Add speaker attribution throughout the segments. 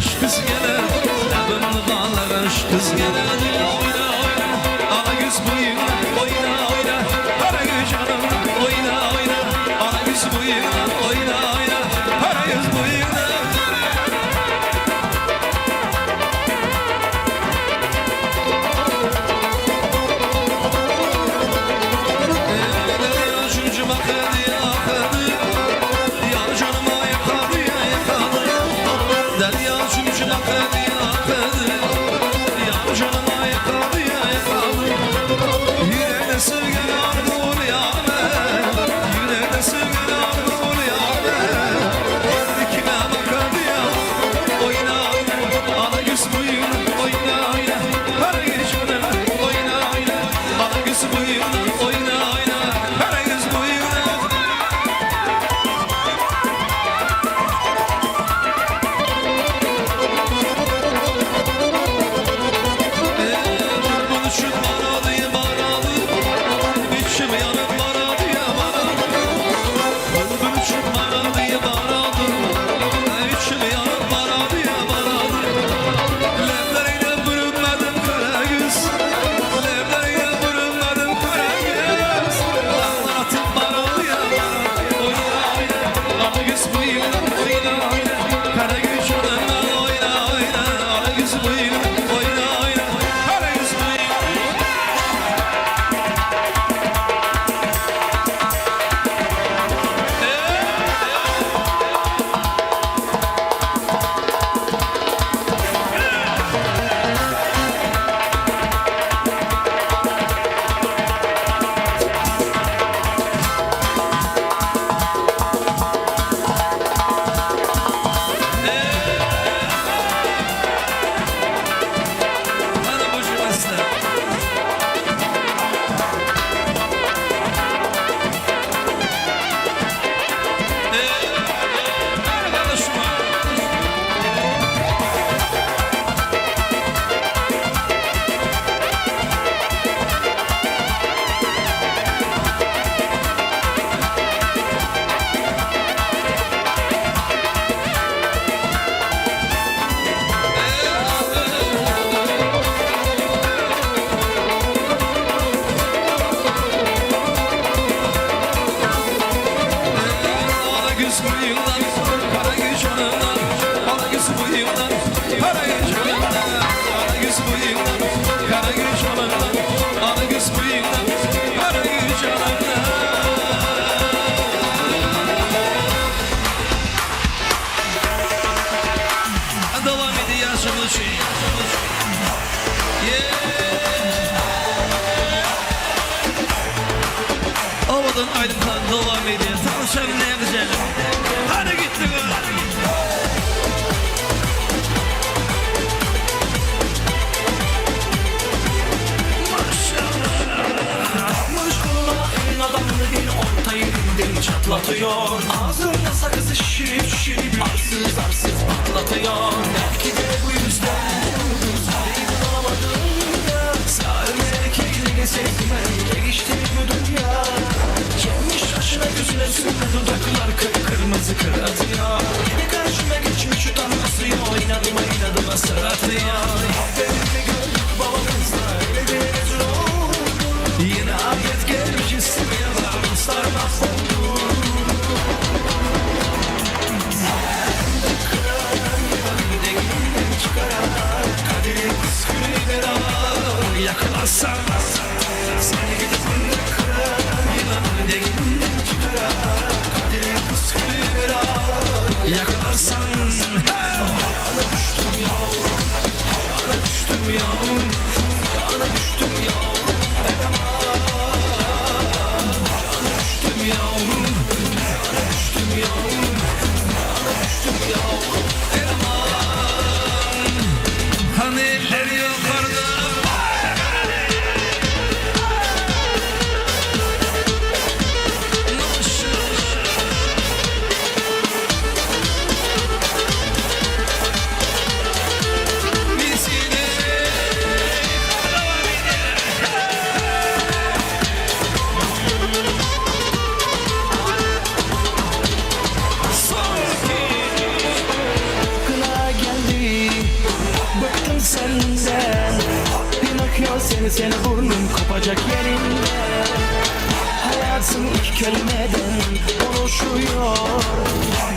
Speaker 1: Galaş kız gelir Labımlı galaş kız gelir Oyna oyna Ala güz boyuna Oyna oyna Kara güz canım Oyna oyna Ala güz boyuna Oyna oyna Kara güz boyuna Oyna oyna kara göz boyuna. Buluşun bana bana İçim yanıp bana diye bana Buluşun bana diye bana İçim yanıp bana diye bana Leblerine bürünmedim kara göz Leblerine bürünmedim kara göz Dağlar atıp bana diye bana Oyna oyna Ana göz buyurun oyna oyna Kara göz oyna oyna oyna Ana göz buyurun oyna oyna Kara göz buyurun. Hadi boşuna aslan. Arkadaşım. Ala güz bıyığından, kara güz yanından. Ala güz bıyığından, kara güz yanından. Ala güz bıyığından, kara güz yanından. Ala güz bıyığından, kara güz yanından. Devam ediyor yaşamı. Yeah. Ovadan ayrımdan devam ediyor. Tanışalım ne güzel. Hadi gittik.
Speaker 2: Takmış koluna elin adamını bir orta yerinden çatlatıyor. Ağzında sakızı şişirip şişirip arsız arsız patlatıyor. Belki de bu yüzden parayı bulamadım ya. Sarı erkekleri sevme geçti bu dünya. Yemiş aşına gözüne sürme dudaklar kıpkırmızı kır atıyor. Yine karşıma geçmiş utanması yok inadıma inadıma sıratıyor. Aferin gördük babamızla öyle bir rezil olduk. Yine ayet gelmiş ismine varmışlar mahvoldu. Yakalarsan seni gidip kırar Yılanı deliğinden çıkarar Kaderin püskülü bela Yakalarsan Hayana düştüm yavrum Hayana düştüm yavrum Hayana düştüm yavrum Hayana düştüm yavrum Hayana düştüm yavrum Hayana düştüm yavrum Erman
Speaker 1: Hani eller yukarıda. Son iki.
Speaker 2: Seni seni burnum kopacak yerinde Hayatım iki kelimeden oluşuyor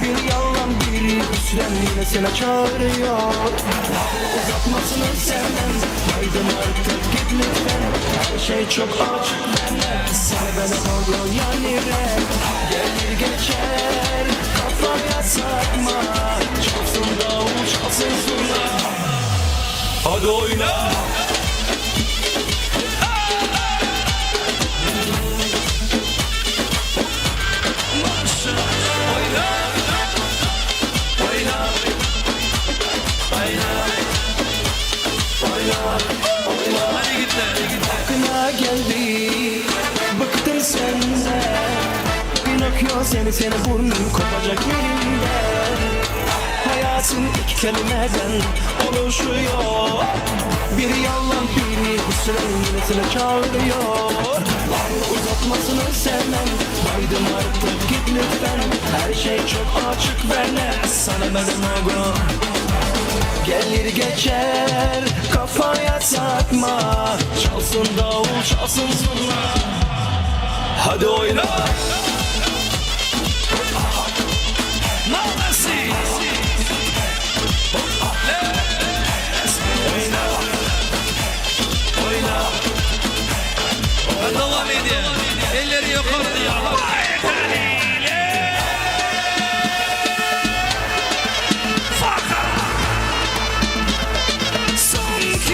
Speaker 2: Bir yalan bir hüsran yine seni çağırıyor Uzatmasını sevmem Baydım artık git lütfen Her şey çok açık ve net Sana bana oluyor yani red Gelir geçer kafaya takma Çalsın davul çalsın zurna
Speaker 1: Hadi oyna. Oyna. Oyna. Oyna. Oyna. Hadi git de, hadi git de.
Speaker 2: Aklına geldi Bıktım senden Pinokyo seni seni burnum kopacak yerinden Hayatın iki kelimeden oluşuyor Bir yalan bir hüsran yine seni çağırıyor Uzatmasını sevmem Baydım artık git lütfen Her şey çok açık ve net Sana merhaba Gelir geçer kafaya takma Çalsın davul çalsın zurna
Speaker 1: Hadi oyna. Namesi. Oyna. Oyna. Ben devam edeyim. Elleri yukarı. Son iki.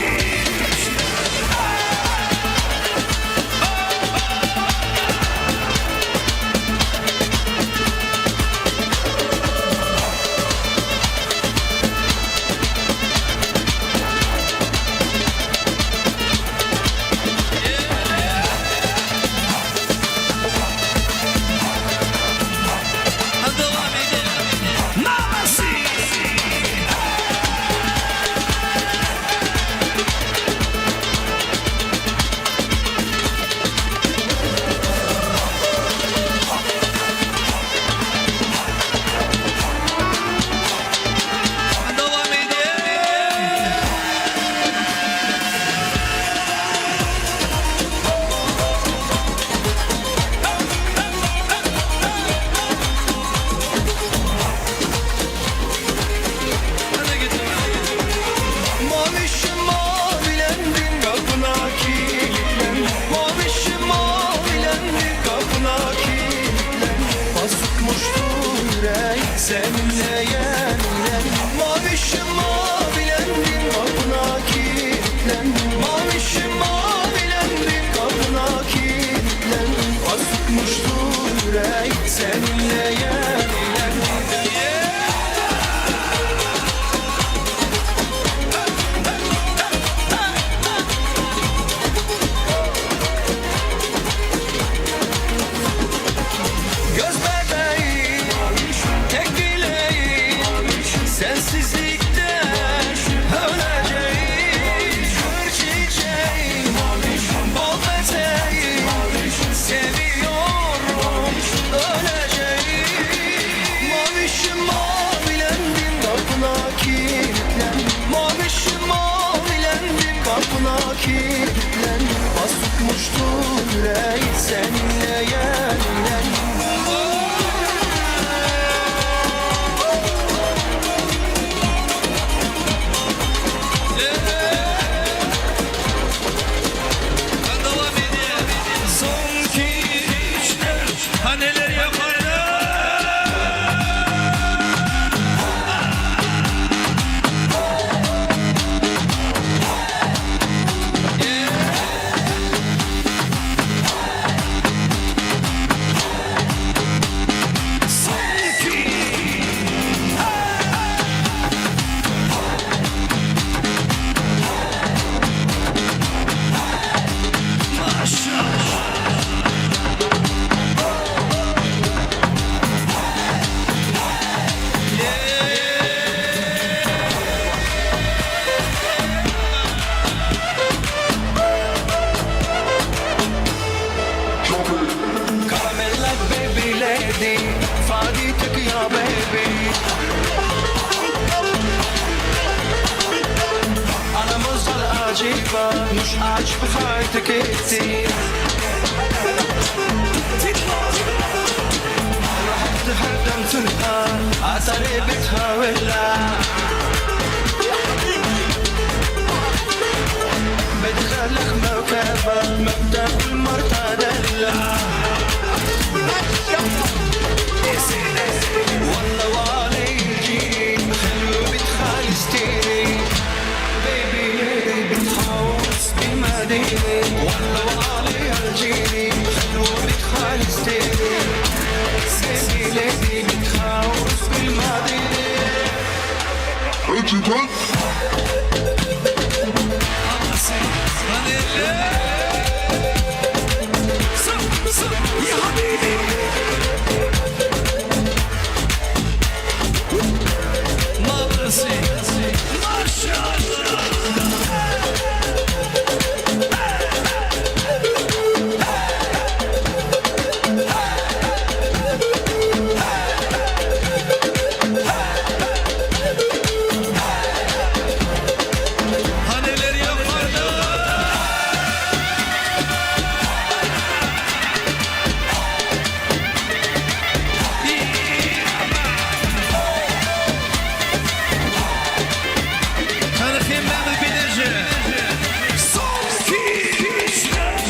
Speaker 1: Devam edelim. Namesi. Devam edelim. Hadi git.
Speaker 2: Mavişim mavilendim kapına kilitlendim Mavişim mavilendim kapına kilitlendim Basıkmıştı yürek seninle yenilendim Mavişim mavilendim kapına kilitlendim Mavişim mavilendim kapına kilitlendim Basıkmıştı yürek seninle yenilendim Göz bebeğim, tek dileğim Sensizlikten öleceğim Kır çiçeğim, bal peteğim Seviyorum, öleceğim Mavişim mavilendim kapına kilitlendim Mavişim mavilendim kapına kilitlendim Basıkmıştı yürek seninle yenilendim
Speaker 1: Ben devam edeyim. Son iki, üç, dört. Ha neler yaparlar? Son iki. Maşallah.
Speaker 2: Caramel like baby lady فاديتك يا baby انا مصدر عجيبة مش عاجبة حياتك كتير رحت هردمتها عطريبتها ولا بدخلك موكبة مبدأ المرتدلة والله وعلي الجيل حلو بتخالستيني بيبي ليدي بتحوس بمدينة والله وعلي الجيل حلو بتخالستيني بيبي ليدي بتحوس بالمدينة.
Speaker 1: يا حبيبي ما برسي ما شاء الله. Haneler yaparlar. Tanıkayım ben de bilince. Son iki, üç, dört.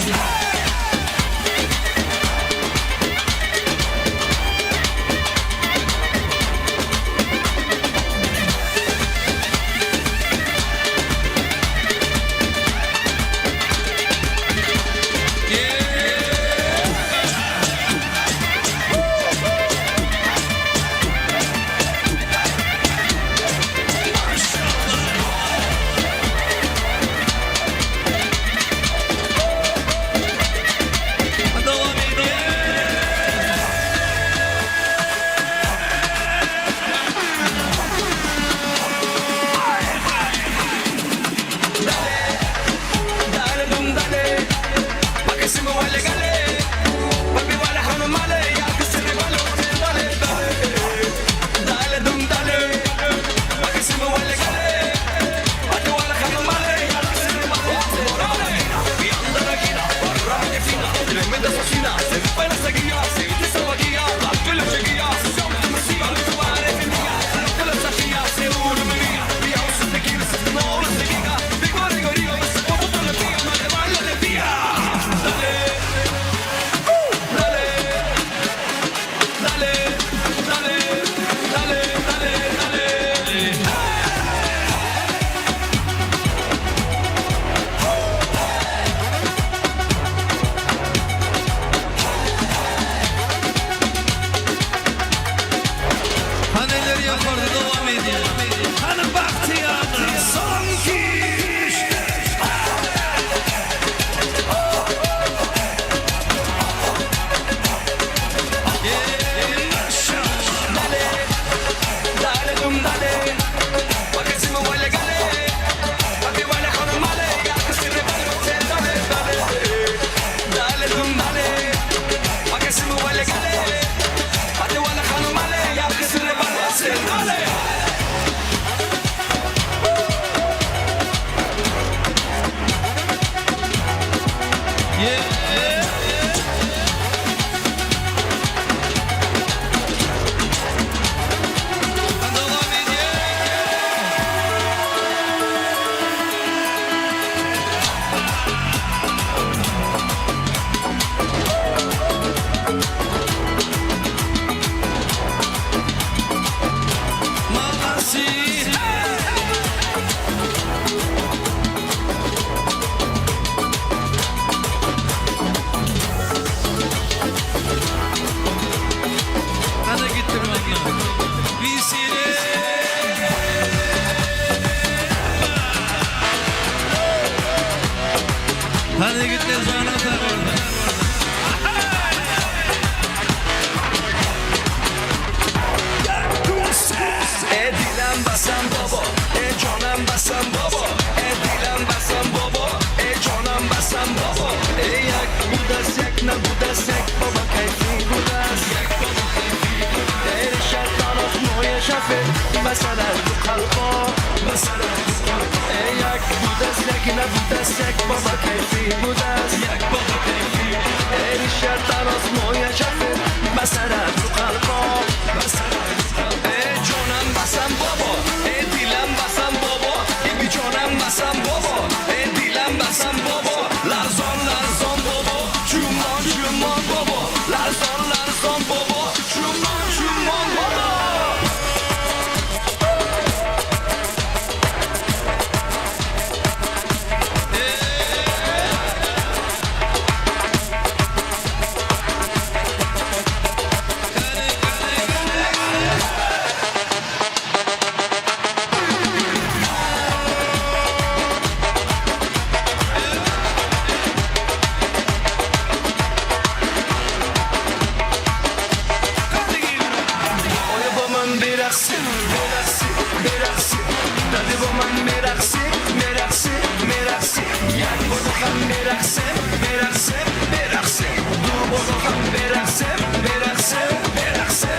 Speaker 1: Devam ediyor.
Speaker 2: Dale dum dale, pa' que se me huele gale. Papi wale hanım male, ya que se me vale, dale dale. Dale dum dale, pa' que se me huele gale. Papi wale hanım male, ya que se me vale, dale. Bir anda da gina, barra fina, tremenda sosina, se me la seguía, se viste sabagia, la pelo seguía, se llama Mesía, lo que vale mía, lo que la safía, se uno me mía, mi house se quiere, se no lo se diga, digo digo digo, se pongo por la tía, me le baila de tía. Dale, dale, dale, dale, dale, dale, dale.
Speaker 1: Haneler yapardı devam ediyor. Hanım bahtiyarı son iki, üç, dört. Maşallah.
Speaker 2: Dale dum dale, pa' que se me huele gale. Papi wale hanım male, ya que se me vale, dale dale. Dale dum dale, pa' que se me huele gale. Papi wale hanım male, ya que se me vale, dale.
Speaker 1: Yeah. Devam ediyor. Mamasi. Hadi gittim valla. Visire. Hadi git de zana da orada.
Speaker 2: E dilan basan baba, e canan basan baba, e dilan basan baba, e canan basan baba. E yak budas yak na budas yak baba kayfi budas yak baba kayfi. E şartlar moya şafe, basalar bu kalba, basalar bu kalba. E Як будас, як набудас, як баба кайфи будас, як баба кайфи. Erişer taros moya şafir, basara du qalbo, basara du qalbo. Ey jonam basam baba, ey dilam basam baba, ey bijonam basam baba, ey dilam basam baba. Larzon larzon baba, chumon chumon baba, larzon larzon baba, chumon chumon baba. آیا با من برقصی برقصی برقصی داده با من برقصی برقصی برقصی یک بار با هم برقصه برقصه برقصه دو بار با هم برقصه برقصه برقصه.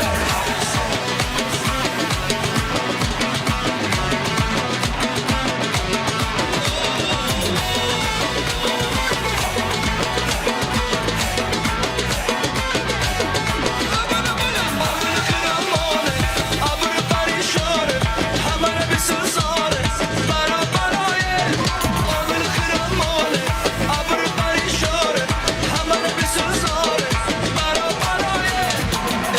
Speaker 2: ابر پریشانه همه بسوزانه برا برای آبر خرمانه ابر پریشانه همه بسوزانه برا برای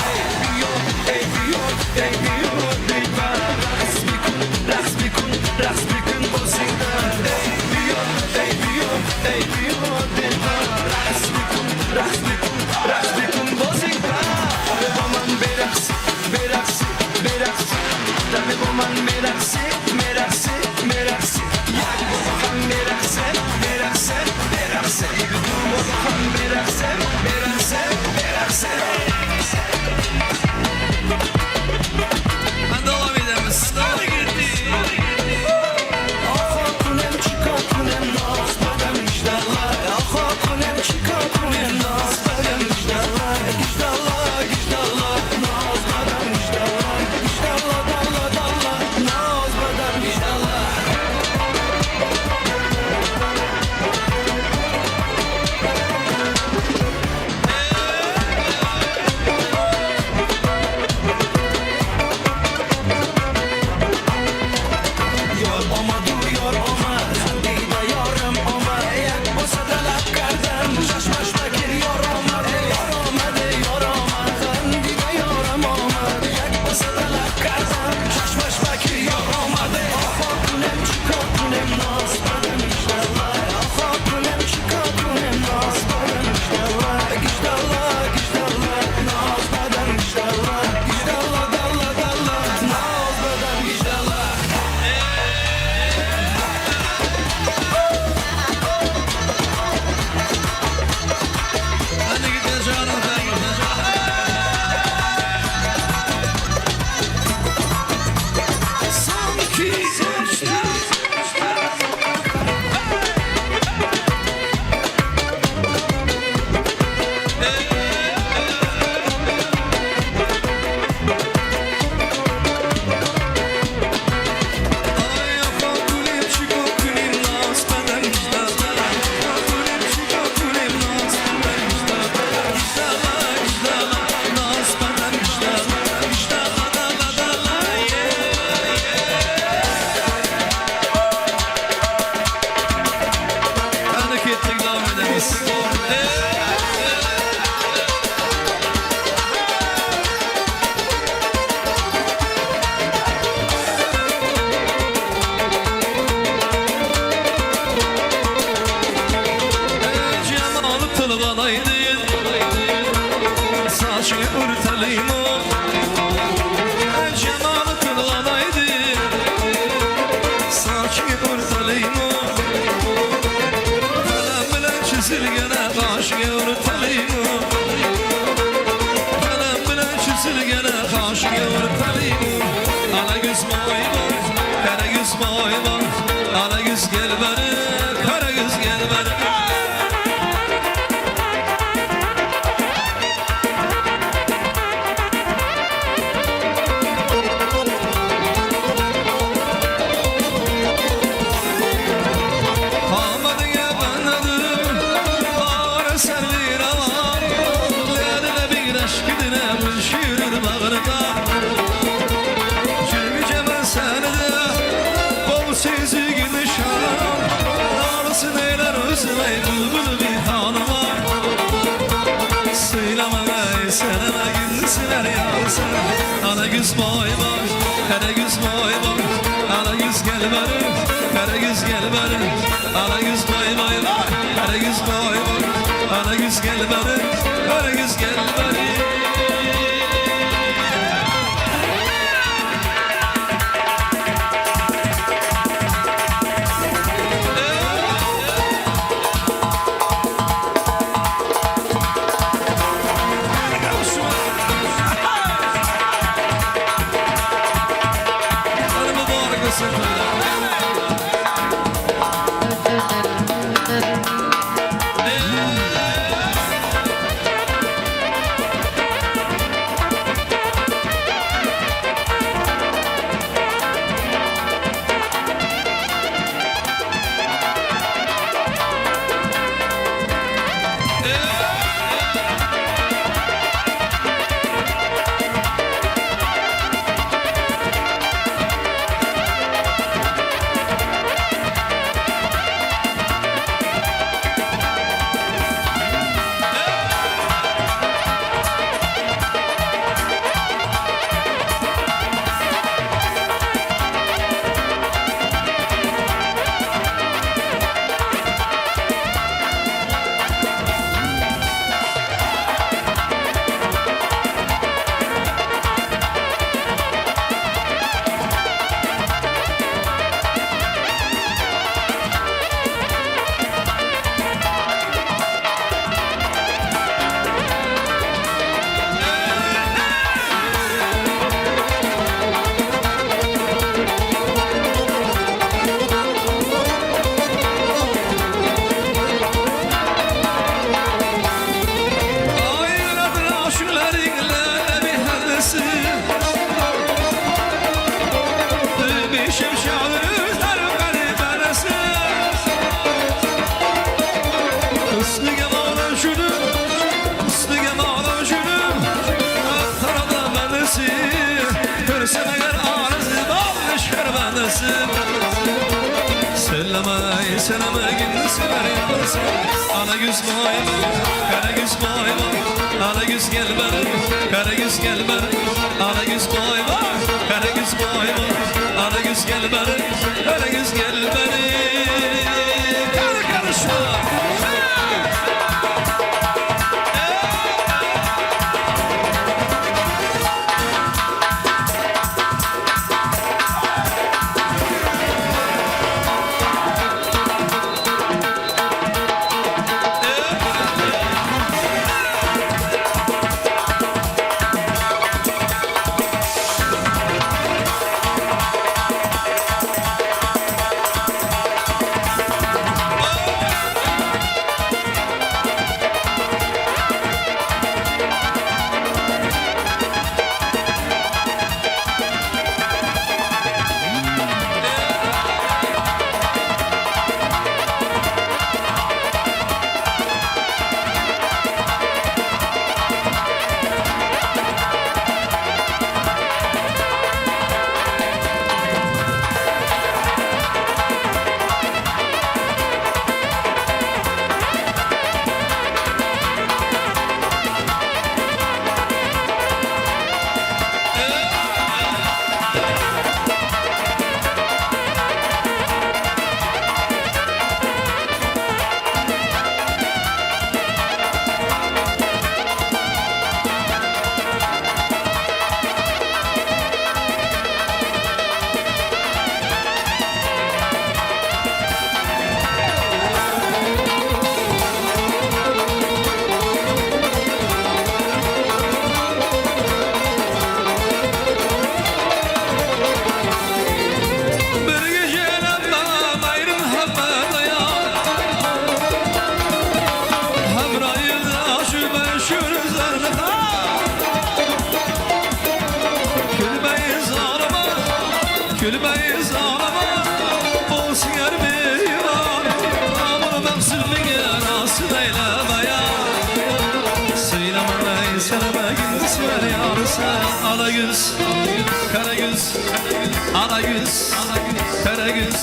Speaker 2: ای بیا ای بیا ای بیا دیور رقص بکن رقص بکن رقص بکن بازیگر ای بیا ای بیا ای بیا دیور رقص بکن رقص بکن رقص بکن بازیگر با من برقص برقص برقص دم با من برقصی برقصی برقصی یک با هم برقصه برقصه برقصه دو با هم برقصه برقصه برقصه.
Speaker 1: Davam edemiz.
Speaker 2: آخا کنم چیکار کنم ناز بدم اجدالله آخا کنم چیکار کنم ناز بدم اجدالله اجدالله اجدالله ناز بدم اجدالله اجدالله دالله دالله ناز بدم اجدالله. یار آمد و یار آمد خندید یارم آمد یک بوسه طلب کردم چشمش بگیر یار آمد یار آمد یار آمد خندید یارم آمد یک بوسه طلب کردم چشمش بگیر یار آمد آخا کنم چیکار کنم ناز بدم اجدالله آخا کنم چیکار کنم ناز بدم اجدالله اجدالله اجدالله ناز بدم اجدالله اجدالله دالله دالله ناز بدم اجدالله.
Speaker 1: Hadi gidin canım benim. Son iki, üç, dört. Ay afakulim şikokulim naz beden iştahlar. Afakulim şikokulim naz beden iştahlar. İştahlar iştahlar naz beden iştahlar. İştahlar dala dala ye. Hadi gittik devam ederiz. Cemalı tılgalaydı Saçını örteleyim Cemalı tılgalaydı Saçını örteleyim Kalem bilen çizilgene kaşını örteleyim Kalem bilen çizilgene kaşını örteleyim Ana göz mayvan, kara göz mayvan Ana göz gel beri, kara göz gel beri. Gül şirin bagryda Jülgüce seni de Bol sezi gülüşan Arısın eyler özüme Bülbül bir hanıma Söyleme seneme günsüler yansın Ana güz boy boy Kara güz boy boy Ana güz gel beri Kara güz gel beri Ana güz boy boy boy Kara güz boy boy Ana güz gel beri Kara güz gel beri. Hadi mübarek olsun toylar. Ayradır aşıklarıyla bir hevesi. Bir şemşadır üzer garibanesi. Hüsnü gemalı jülüm, hüsnü gemalı jülüm. Aktarada benesi, görsem eğer arızı, bal düşer benesi. Sellemey, seleme günsüler yansın. Ana güz vay vay, kara güz vay vay. Ana güz gel beri, kara güz gel beri. Ana güz vay vay, kara güz vay vay. Ana güz gel beri, kara güz gel beri. Kara karışma. ýaly sen. Ala ýüz, kara ýüz, ala ýüz, kara ýüz,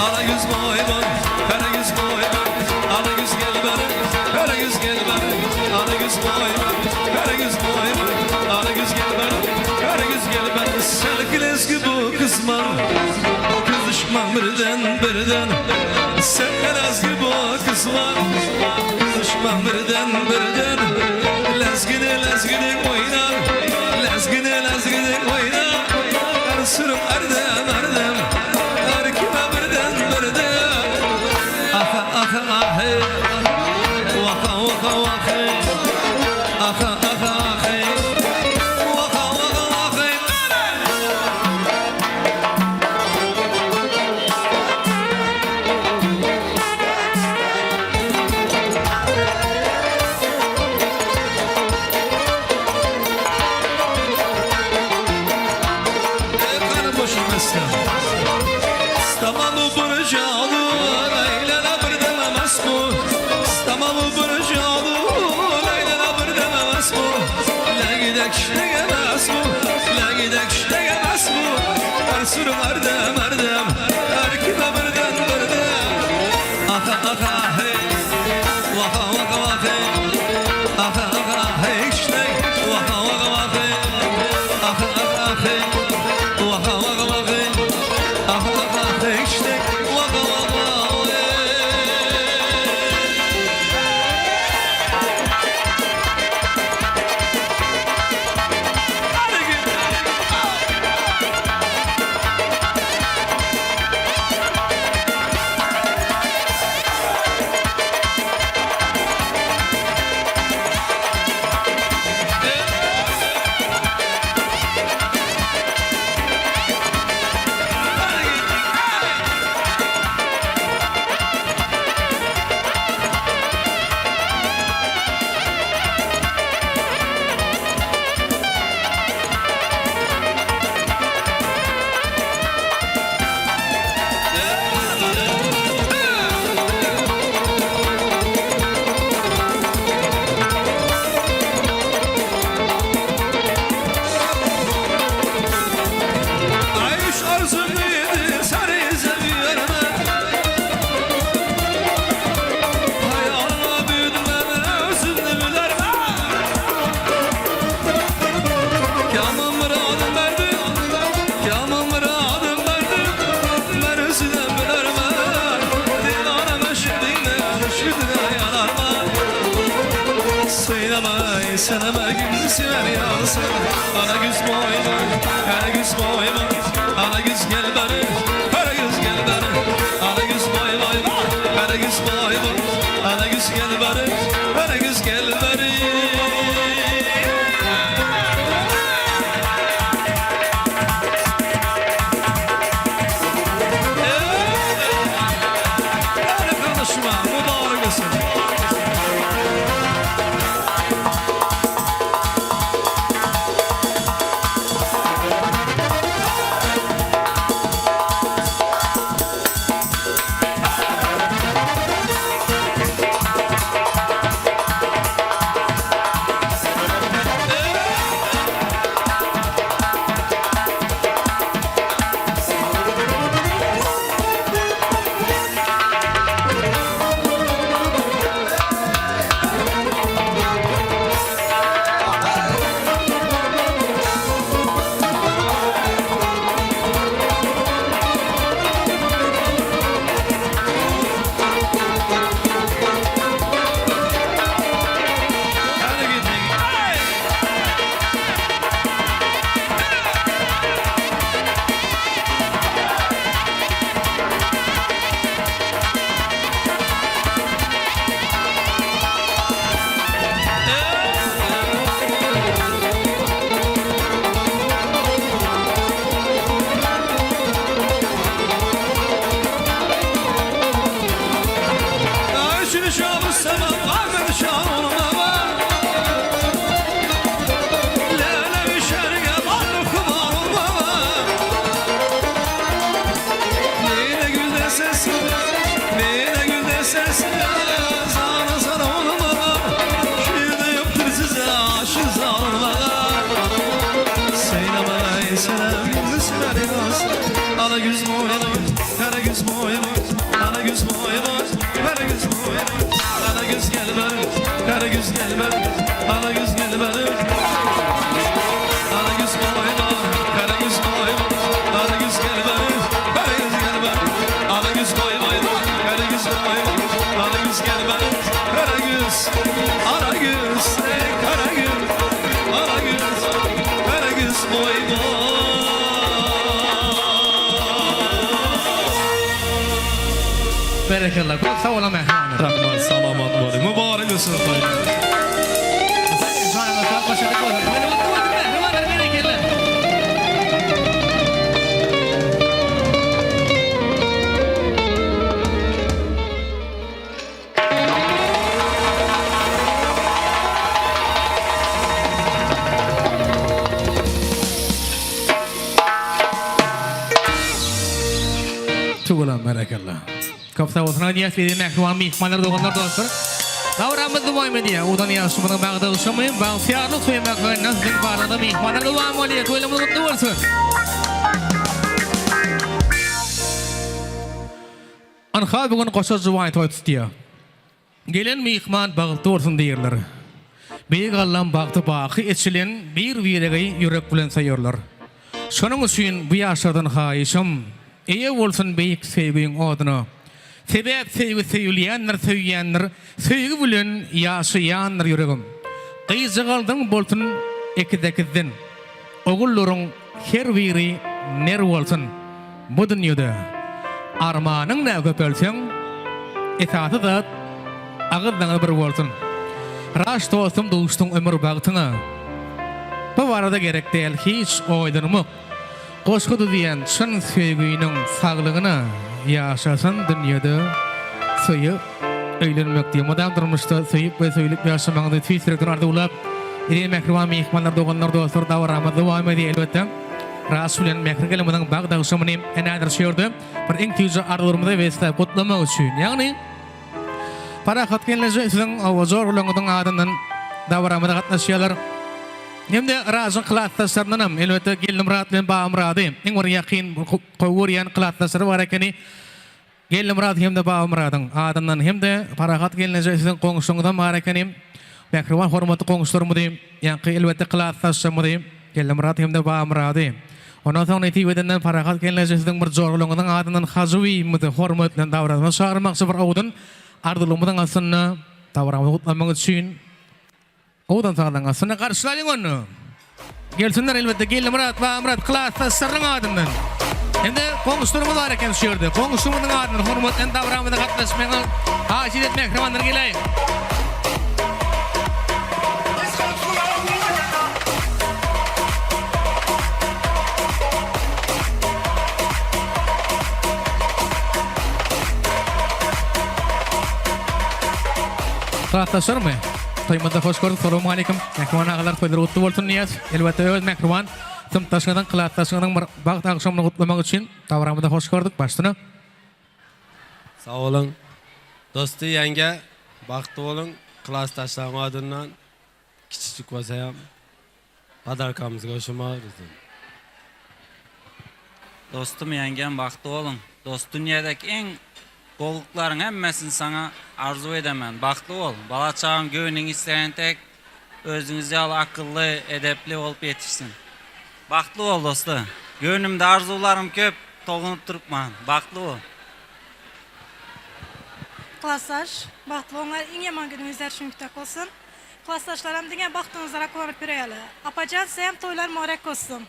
Speaker 1: ala ýüz boý boý, kara ýüz boý boý, ala ýüz gel beri, kara ýüz gel beri, ala ýüz boý boý, kara ýüz boý boý, ala ýüz gel beri, kara ýüz gel beri. Selki bu kızmar, kızışma birden birden. Sen bu kızmar, kızışma birden birden. Lezgini lezgini oynar, lezgini lezgini oynar. Sürüm erdem erdem, erkime birden birden. Ah ah ah hey, vaka vaka vaka. Ah ah ah hey, vaka vaka vaka. Karı boşum mesela. Tamamı burcalı, leylana bir dememez bu. Tamamı burcalı, leylana bir dememez bu. La gidek demez bu, la gidek demez bu. Her sürüm erdem erdem, her kime birden birden. Aha aha hey, vaka vaka vaka. Aha aha hey işte, vaka vaka vaka. Aha aha hey, vaka vaka vaka. Aha aha hey işte, vaka vaka vaka. Hadi git. Ayş arzum idi seni seviyorum. Hayalına büyüdüm ben özümü bilirim. Kamam muradım verdim, kamam muradım verdim. Ben özümü bilirim. Dilanım eşitliğine, eşitliğine yanarım. Söyleme seneme gün sever yansın. Ana güz boyma, kara güz boyma. Ana güz gel beri, kara güz gel beri. Ana güz boy boy, kara güz boy boy. Ana güz gel beri, kara güz gel beri. Hadi kardeşime mübarek olsun. Karagöz gel benim, Karagöz gel benim. Karagöz koyma, Karagöz koyma, Karagöz gel benim, Karagöz gel benim. Karagöz koyma, Karagöz koyma, Karagöz gel benim, Karagöz, Karagöz, ey Karagöz, Karagöz, Karagöz koyma.
Speaker 3: Berekella. Köp sag boluň mähribanlar.
Speaker 1: Rahmat, salamat boluň. Mübarek olsun toýlar.
Speaker 3: Janyňyz sag, başarnyk bolsun. Meni mutlu bolsun mähribanlar, berekella. Tüweleme berekella. Köp sag bolsun aýdýas bizi mähriban myhmanlar doganlar dostlar. Dawramyz dowam edýär. Udan ýagşymyzyň bagda duşamy, bagtyýarlyk söýmek we siziň barada myhmanlar dowam bolýar. Toýlarymyz gutly bolsun. Anha bu gün goşa juwaý toý tutýar. Gelen myhman bagtly bolsun diýerler. Beýik Allam bagty baky eçilen bir-biregi ýürek bilen söýerler. Şonuň üçin bu ýaşlardan haýyşym, eýe bolsun beýik söýgiň oduna. Sebäp söýgi söýülýändir, söýýändir, söýgi bilen ýaşaýandyr ýüregim. Gyzjagazlaryň bolsun ekiz-ekizden, ogullaryň her biri ner bolsun. Bu dünýede armanyň nä köpelseň, esasy zat agyzlaňyz bir bolsun. Raş dostum duşduň ömür bagtyňa. Bu barada gerek däl hiç oýlanmak. Goşgy düzýän çyn söýginiň saglygyna ýaşasyn dünýede söýüp öýlenmek diýip mydam durmuşda söýüp we söýlüp ýaşamagyňyzy tüýs ýürekden arzuwlap eziz mähriban myhmanlar doganlar dostlar dabaramyz dowam edýär elbetde. Ras bilen Mähri gelimiziň bagt agşamyny häzir şu ýerde bir iň süýji arzuwlarymyzy besläp gutlamak üçin, ýagny Parahat gelneje siziň joralaryňyzyň adyndan dabaramyza gatnaşýarlar. Hem-de Razyň klasdaşlaryndan hem elbetde Geldimyrat bilen Babamyrady iň bir ýakyn gowy görýän klasdaşlary bar ekeni. Geldimyrat hem-de Babamyradyň adyndan hem-de Parahat gelneje siziň goňşyňyzam bar ekeni. Mähriban hormatly goňşularymyzy, ýaňky elbetde klasdaşlarymyzy Geldimyrat hem-de Babamyrady. Ondan soň nesip edenden Parahat gelneje siziň bir joralaryňyzyň adyndan Hajy bibimizi hormat bilen dabrasyna çagyrmakçy bir owdan arzuwlarymyzyň astynda dabramyzy gutlamak üçin Owadan sazyň astynda garşylalyň ony. Gelsinler elbetde Geldimyrat, Babamyrat klasdaşlarynyň adyndan. Hem-de goňşularymyz bar eken şu ýerde. Goňşumyzyň adyndan hormatly dabramyza gatnaşmagyňyzy haýyş edip mähribanlar geläýiň. Klasdaşlarmy? Toýumyzda hoş gördük. Salowmaleýkim. Mähriban agalar toýlary gutly bolsun diýýäs. Elbetde öz mähriban synpdaşyňyzyň, klasdaşyňyzyň bir bagt agşamyny gutlamak üçin dabaramyzda hoş gördük. Başsyna.
Speaker 4: Sag boluň. Dosty ýeňňe bagtly boluň. Klasdaşlaryň adyndan kiçijik bolsayam Podarkamyzy goşulmaly bizden.
Speaker 5: Dostum ýeňňem bagtly boluň. Dost dünýädäki iň gowulyklaryň hemmesini saňa arzuw edemen. Bagtly bol. Bala çagaň göwnüň isleýän tek özüňiz ýaly akylly, edepli bolup ýetişsin. Bagtly bol dosta. Göwnümde arzuwlarym köp, tolgunyp durupman. Bagtly bol.
Speaker 6: Klasdaş, bagtly boluňlar, iň ýaman günüňizler şüňkdek bolsun. Klasdaşlaram diňe bagtyňyzlara guwanyp ýöräýeli. Apajan sizem toýlar mübarek bolsun.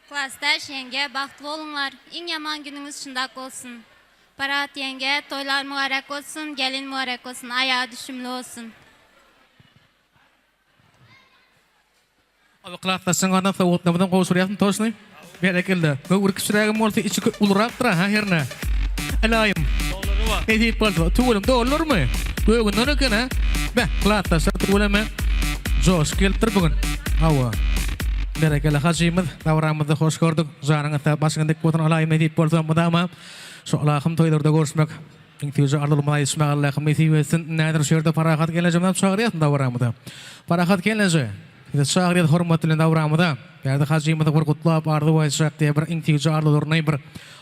Speaker 7: Klasdaş ýeňge bagtly boluňlar iň ýaman günüňiz şundak bolsun. Parahat ýeňge toýlar mübarek bolsun gelin mübarek bolsun aýagy düşümli bolsun.
Speaker 3: Abi klasdaşyň adyndan sowgatlarymyzam gowşurýasyn toşny. Berekella. Höwür kiçirägem bolsa içi ulurakdyr ha hernä. Ylaýym.
Speaker 4: Dollary bar.
Speaker 3: Nesip bolsa. Tüweleme dollarmy? Gögünden eken ha. Beh, klasdaşlar tüweleme joşup gelipdir bu gün. Hawa. Berekella hajymyz, dabramyzda hoş gördük. Janyňyz sag, başyňyz dik bolsun Ylaýym nesip bolsa mydama şu ylahym toýlarda görüşmek. Iň süýji arzuwlarymyzy aýdyşmaga Allahym nesip etsin. Nädir şu ýerde Parahat gelnejemizem çagyrýasyn dabramyza. Parahat gelneje, sizi çagyrýas hormat bilen dabramyza. Bärde hajymyzy bir gutlap arzuw aýtjak diýe bir iň süýji arzuwlaryny bir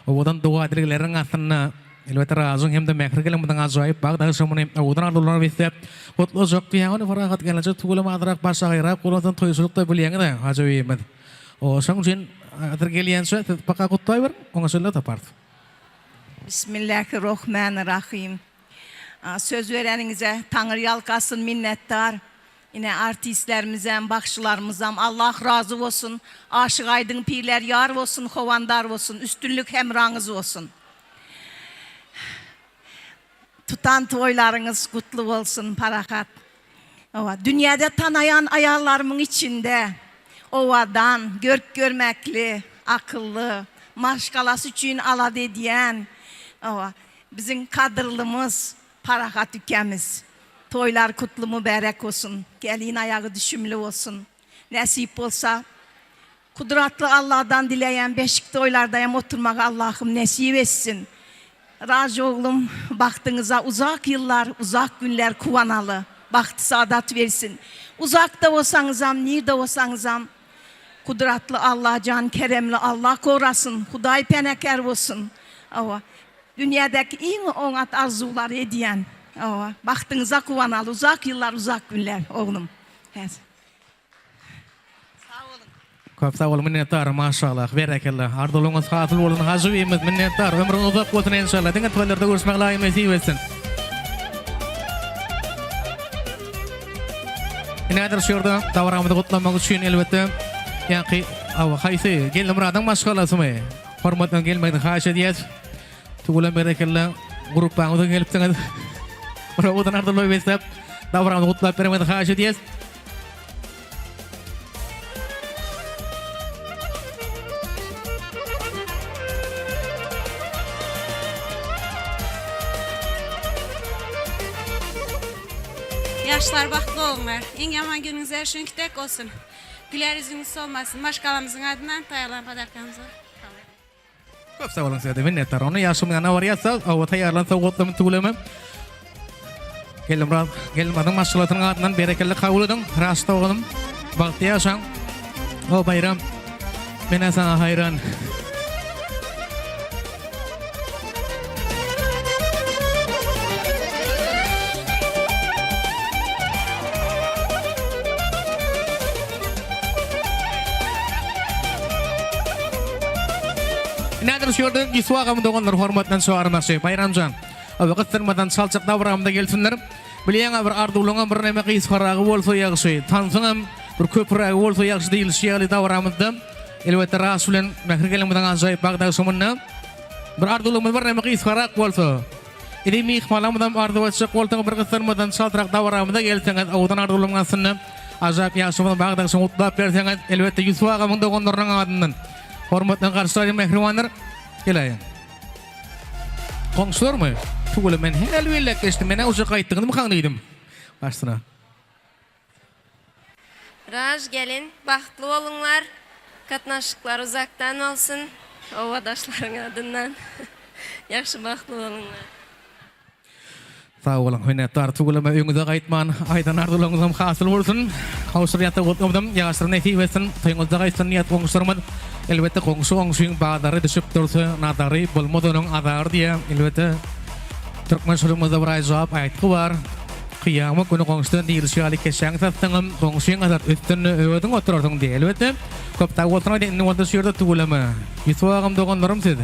Speaker 3: owadan doga-dilegleriň astynda. Elbetde Razyň hem-de Mähri gelinimiziň ajaýyp bagt agşamyny owadan arzuwlara besläp, gutlajak diýýän Parahat gelneje tüweleme azrak başagaýrak bolansoň toýçulykda bilýäňiz-ä Hajy öýümiz. Şoň üçin häzir gelýänçä siz paka gutlaýberiň, oňa çenli taparys.
Speaker 8: Bismillahirrohmanirrahim. Söz bereniňize Taňry ýalkasyn minnetdar. Ine artistlerimizem, bagşylarymyzam Allah razy bolsun. Aşyk Aýdyň pirler ýar bolsun, howandar bolsun. Üstünlik hemraňyz bolsun. Tutan toýlaryňyz gutly bolsun Parahat. Hawa, dünýäde tanaýan aýallarymyň içinde owadan, görk-görmekli, akylly, maşgalasy üçin alada edýän, hawa, biziň kadyrlymyz Parahat ükämiz. Toýlar kutly mübärek bolsun, gelin aýagy düşümli bolsun. Nesip bolsa, Kudratly Allahdan dileýän beşik toýlardaýam oturmagy Allahym nesip etsin. Raj oglum bagtyňyza uzak ýyllar uzak günler kuwanaly bagty saadat bersin. Uzakda bolsaňyzam nirde bolsaňyzam Kudratly Allah jan keremli Allah korasyn Hudaý penakär bolsun. Hawa dünýädäki iň oňat arzuwlary edýän hawa bagtyňyza kuwanaly uzak ýyllar uzak günler oglum. Häzir. Sag boluň.
Speaker 3: Köp sag boluň minnetdar maşallah berekella arzuwlaryňyz hasyl bolsun hajybimiz minnetdar ömrüňiz uzak bolsun enşallah diňe toýlarda görüşmek laýym nesip etsin. Ine häzir şu ýerde dabaramyzy gutlamak üçin elbetde ýaňky aw haýsy Geldimyradyň maşgalasymy hormatdan gelmegini haýyş edýäs. Tüweleme berekella grupbaňyza gelipsiňiz. Bir owadan arzuwlar besläp dabaramyzy gutlap bermegiňizi haýyş edýäs.
Speaker 7: Ýaşlar bagtly boluňlar. Iň ýaman günüňiz her şuňki dek bolsun. Güler ýüzüňiz solmasyn. Maşgalamyzyň adyndan taýýarlan podarkamyzy kabul ediň.
Speaker 3: Köp sag boluň size-de minnetdar. Onda ýaşulyň ýanyna barýas-da, oba taýýarlan sowgatlaryny tüweleme. Geldimyrat, Geldimyradyň maşgalasynyň adyndan berekella kabul ediň. Raşit oglum, bagtly ýaşaň. O Baýram, men-ä saňa haýran. Nädir şu ýerde Ýusup agamyň doganlary hormatdan çagyrmakçy. Baýramjan, oba gysdyrmadan çaljak dabramyza gelsinler. Bilýäň-ä bir arzuwlaňam bir neme gysgaragy bolsa ýagşy, tansyňam bir köpürägi bolsa ýagşy diýilişi ýaly dabramyzda elbetde Ras bilen Mähri gelinimiziň ajaýyp bagt agşamynda bir arzuwlarymyz bir neme gysgarak bolsa, Indi myhmanlarymyzam arzuw etjek bolsaňyz bir gyssanmadan çaltrak dabaramyza gelseňiz owadan arzuwlaryň astynda ajap ýaşymyzyň bagt agşamyny gutlap berseňiz elbetde Ýusup agamyň doganlarynyň adyndan hormatdan garşylaýyn mähribanlar geläýiň. Goňşularmy? Tüweleme men häli belläp geçdim menä uje gaýtdyňyzmykaň diýdim başsyna.
Speaker 7: Raj gelin bagtly boluňlar gatnaşyklar uzakdan bolsun obadaşlaryň adyndan ýagşy bagtly boluňlar.
Speaker 3: Sag boluň minnetdar tüweleme öýüňize gaýtman aýdan arzuwlaryňyzam hasyl bolsun gowşur ýata gutlamyzam ýaşlar nesip etsin toýuňyzda gaýtsyn niýet goňşularymyz elbetde goňşy goňşyň bazary düşüp dursa nazary bolmaz onuň azary diýýär elbetde türkmen şulumyzda bir aýjap aýtgy bar. Kyýamat güni goňşudan diýlişi ýaly keçäňi satsaňam, goňşyň atar, üstünde özüň oturarsyň diý. Elbetde, köp sag bolsun aýdyn, indi bolsa şu ýerde tüweleme. Ýusup agam doganlarym siz.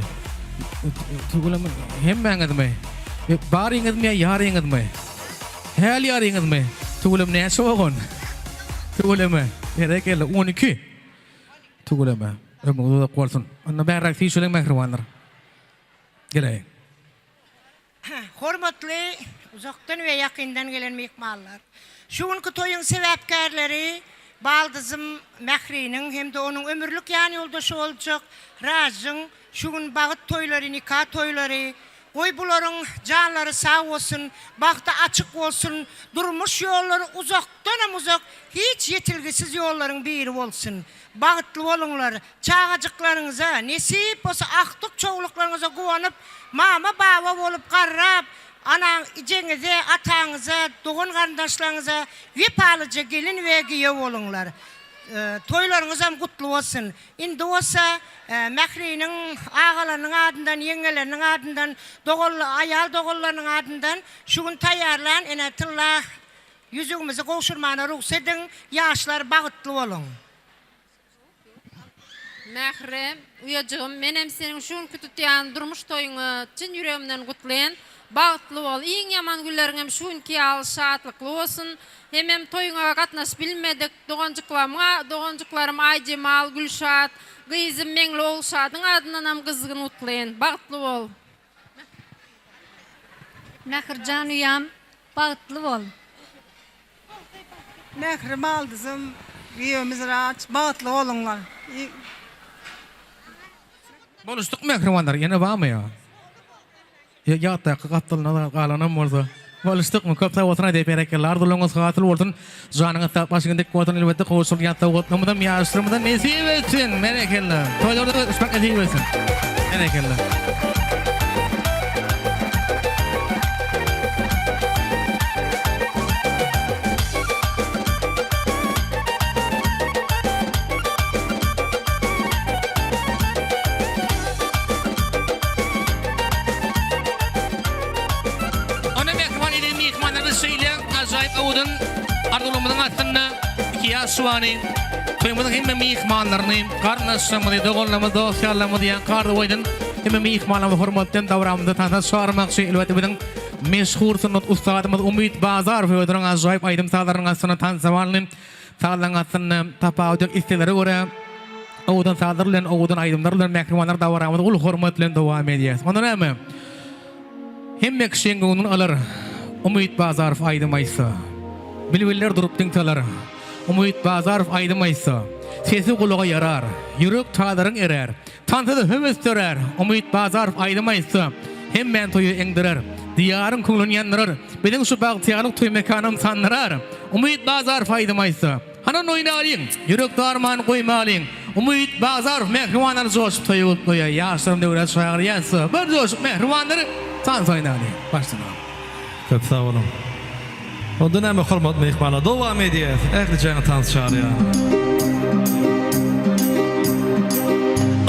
Speaker 3: Tüweleme hemmäňizmi? Baryňyzmy ýa ýaryňyzmy? Häli ýaryňyzmy? Tüweleme näçe ogan? Tüweleme. Berekella, 12. Tüweleme. Ömrüňiz uzak bolsun. Onda bärräk süýşeliň mähribanlar. Geläýiň.
Speaker 9: Hormatly uzakdan we ýakyndan gelen myhmanlar! Şu günki toýuň sebäpkärleri baldyzym Mähriniň hem-de onuň ömürlik ýanýoldaşy boljak Rajyň şu gün bagt toýlary, nika toýlary. Goý bularyň janlary sag bolsun, bagty açyk bolsun, durmuş ýollary uzakdanam uzak, hiç ýetilgisiz ýollaryň biri bolsun. Bagtly boluňlar! Çagajyklaryňyza, nesip bolsa agtyk-çowluklaryňyza guwanyp, mama-baba bolup garrap, anaň, ejeňize, ataňyza, dogan-garyndaşlaryňyza wepalyja gelin we giýew boluňlar. Toýlaryňyzam gutly bolsun. Indi bolsa Mähriniň agalarynyň adyndan, ýeňňeleriniň adyndan, dogan aýal doganlarynyň adyndan şu gün taýýarlan ene tylla ýüzügimizi gowşurmana rugsat ediň. Ýaşlar bagytly boluň.
Speaker 10: Mähri, uýajygym, menem seniň şu günki tutýan durmuş toýuňy çyn ýüregimden gutlaýan. Bagtly bol, iň ýaman günleriňem şu günki ýaly şatlykly bolsun. Hemem toýuňa gatnaşyp bilmedik doganjyklamyň doganjyklarym Aýjemal, Gülşat, gyzym Meňli Ogulşadyň adyndanam gyzgyn gutlaýan. Bagtly bol.
Speaker 11: Mährijan uýam, bagtly bol.
Speaker 12: Mähri baldyzym, giýewimiz Raç, bagtly boluňlar.
Speaker 3: Boluşdyk mähribanlar, ýene barmy ýa? Ýa ýatdaky gapdalynda galanam bolsa. Boluşdykmy? Köp sag bolsun aýdaýyp berekella arzuwlaryňyz hasyl bolsun. Janyňyz sag başyňyz dik bolsun elbetde gowşurylýan sowgatlarymyzam ýaşlarymyza nesip etsin. Berekella. Toýlarda görüşmek nesip etsin. Berekella. Onda mähriban eziz myhmanlarymyz şeýle ajaýyp owadan arzuwlarymyzyň astynda iki ýaş juwany toýumyzyň hemme myhmanlaryny, garyndaşlarymyzy, doganlarymyzy, dost-ýarlarymyzy ýaňky arzuw aýdan hemme myhmanlarymyzy hormat bilen dabramyzda tansa çagyrmakçy. Elbetde biziň meşhur sungat ussadymyz Umyt Bazarow özüniň ajaýyp aýdym-sazlarynyň astynda tansa barly. Sazlaryň astynda tapawut ýok isleglere görä owadan sazlar bilen owadan aýdymlar bilen mähribanlar dabaramyzy uly hormat bilen dowam edýäs. Onda näme? Hemme kişiň göwnüni alar Umyt Bazarow aýdym aýtsa. Bilbiller durup diň salar Umyt Bazarow aýdym aýtsa. Sesi gulaga ýarar, ýürek tazaryn erär. Tansa-da höwes dörär, Umyt Bazarow aýdym aýtsa, Hemmäni toýa eňdirer, Diýaryň köňlüni ýandyrar, Biziň şu bagtyýarlyk toý mekanam sandyrar, Umyt Bazarow aýdym aýtsa. Hanan oýnalyň, ýürek darman goýmalyň, Umyt Bazarow mähribanlary joşup toýa gutlaýar, Ýaşlarym döwre çagyrýarsa, Bir joşup mähribanlary tans oýnalyň. Başlanalım.
Speaker 1: Köp sag boluň. Onda näme hormatly myhmanlar dowam edýäs ählijaňy tans çagyrýan.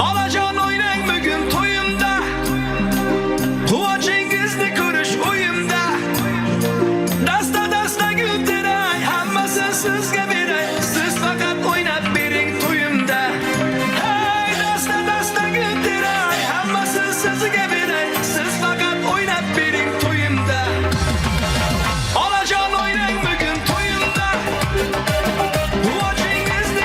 Speaker 2: Alajan oýnaň bu gün toýumda Guwanjyňyzny görüş oýumda Dasta dasta gül teray Hammasyn sizge beray Siz fakat oýnap beriň toýumda Hey dasta dasta gül teray Hammasyn sizge beray Siz fakat oýnap beriň toýumda Alajan oýnaň bu gün toýumda Guwanjyňyzny.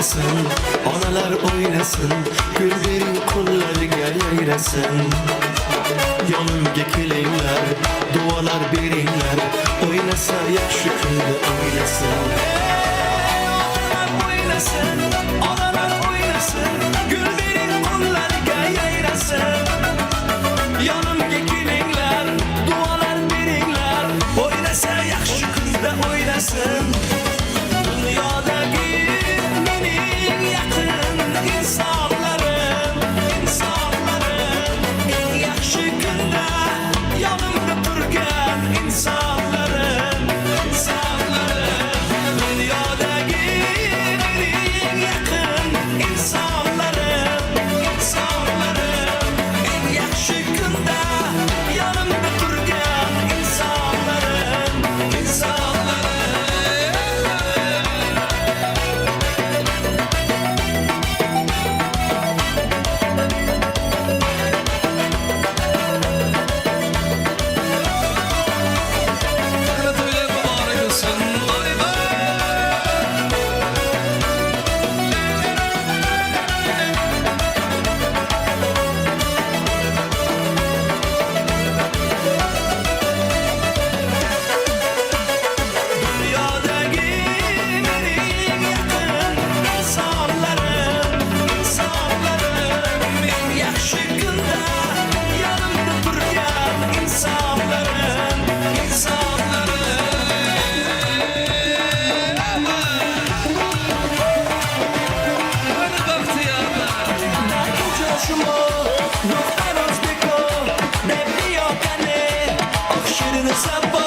Speaker 2: oýnasyn, onalar oýnasyn, Gül beriň qollariga yayrasın. Yonimga kelinglar, duolar beringlar, O'ynasa yaxshi kunda o'ynasin. Ey, otalar o'ynasin, onalar o'ynasin, Gul bering qo'llariga yayrasin. Yonimga kelinglar, duolar beringlar, O'ynasa yaxshi kunda o'ynasin. Dunyodagi mening yaqin insonlarim, insonlarim, eng yaxshi kunda yonimda turgan insonlarim, insonlarim. Dunyodagi mening yaqin insonlarim, insonlarim, eng yaxshi kunda yonimda turgan insonlarim, insonlarim.
Speaker 1: Toylar mübarek olsun. Vay vay. Dunyodagi mening yaqin insonlarim, insonlarim, eng yaxshi kunda yonimda turgan insonlarim, insonlarim. Hadi baxtiyorlar.
Speaker 2: شما دختر ازبکو نبیاکنه آخ شیرین سبا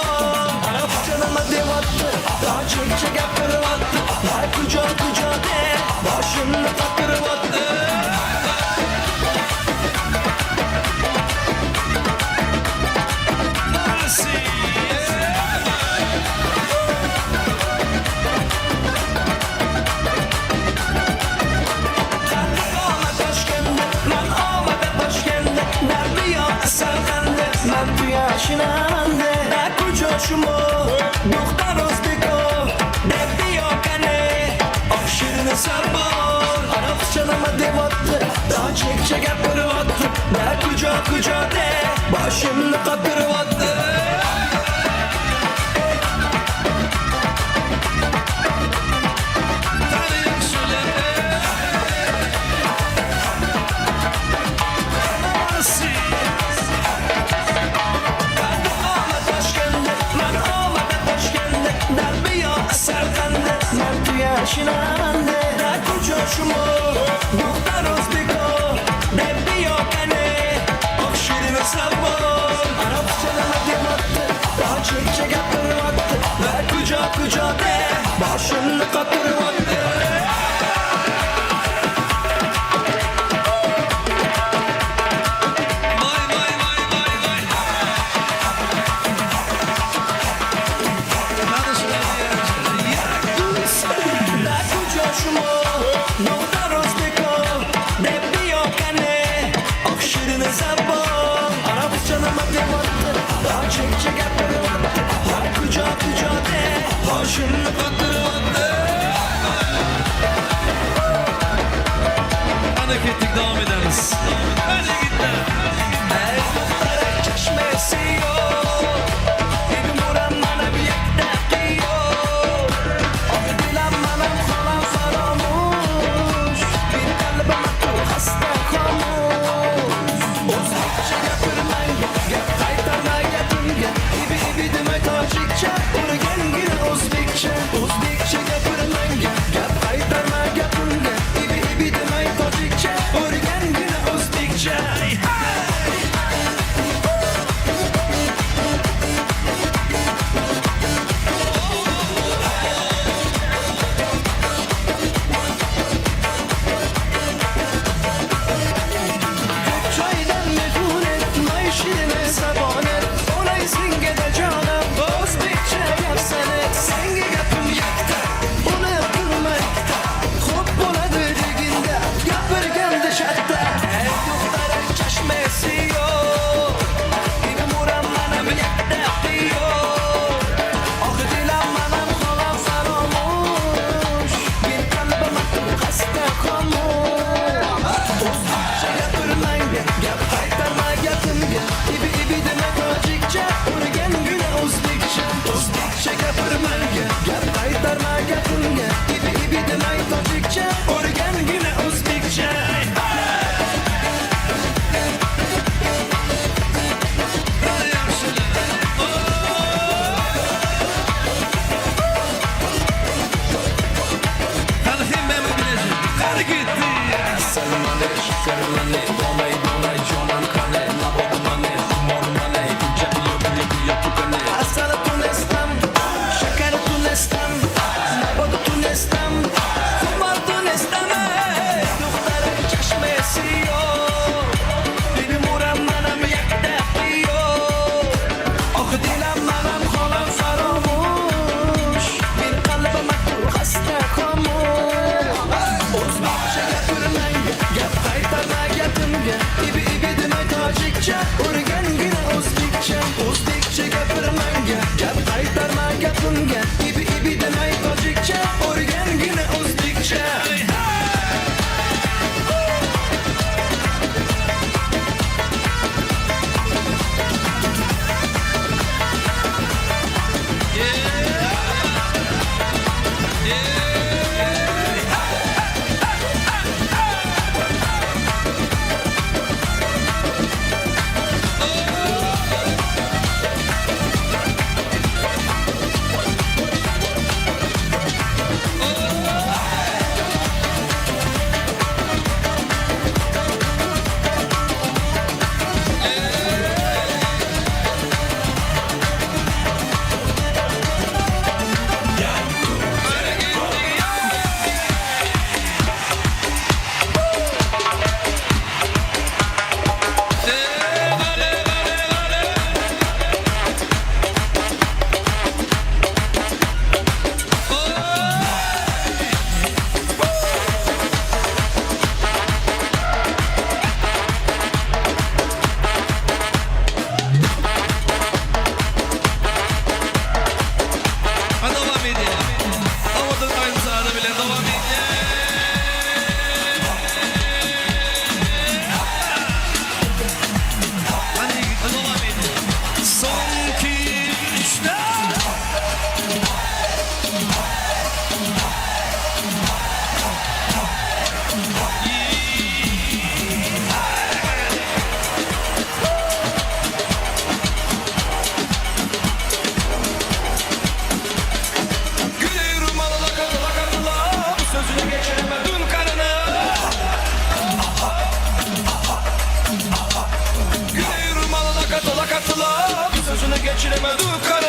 Speaker 2: عربچanıma devattı Daha çekçe gapırvattı Har kuca kuca de Başını takırvattı Man olmadi Toshkentda Dardiyo Samarqandda Man tuya shinamanda Kujo shumo Duxtar o'zbeko Dardiyo kane Oq shirin sabon Arabcha nima deyapti Tojikcha gapiryapti Da kujo kujo de Boshimni qotiryapti. Başını katırvattı.
Speaker 1: Vay vay vay vay vay.
Speaker 2: Başını katırvattı.
Speaker 1: Ana kettik devam ederiz. Hadi gittik.
Speaker 2: Çeşmesi yok Dedim oram bana bir yekte yok Ah dilim bana falan faramuş Bir kalbim atı hasta kamuş O'zbekcha gapirmang Gap qaytarma gapimga Ibi ibi demay tojikcha O'rgangin o'zbekcha O'zbekcha gapirmang Gap qaytarma gapimga Ibi ibi demay tojikcha O'rgangin o'zbekcha. Hey! Çaydan mefuret, mayşine sabonet Olay singede canım, o'zbekcha gapsana Senga gapim yakta, uni qilmakta Xo'p bo'ladi deginda, gapirganda shatta Ey do'xtara chashmasi yo'q Ibim uram manam yakta yo'q Oh dilam manam xolam faromush Bir qalbim xasta.
Speaker 1: Elime dükkanı.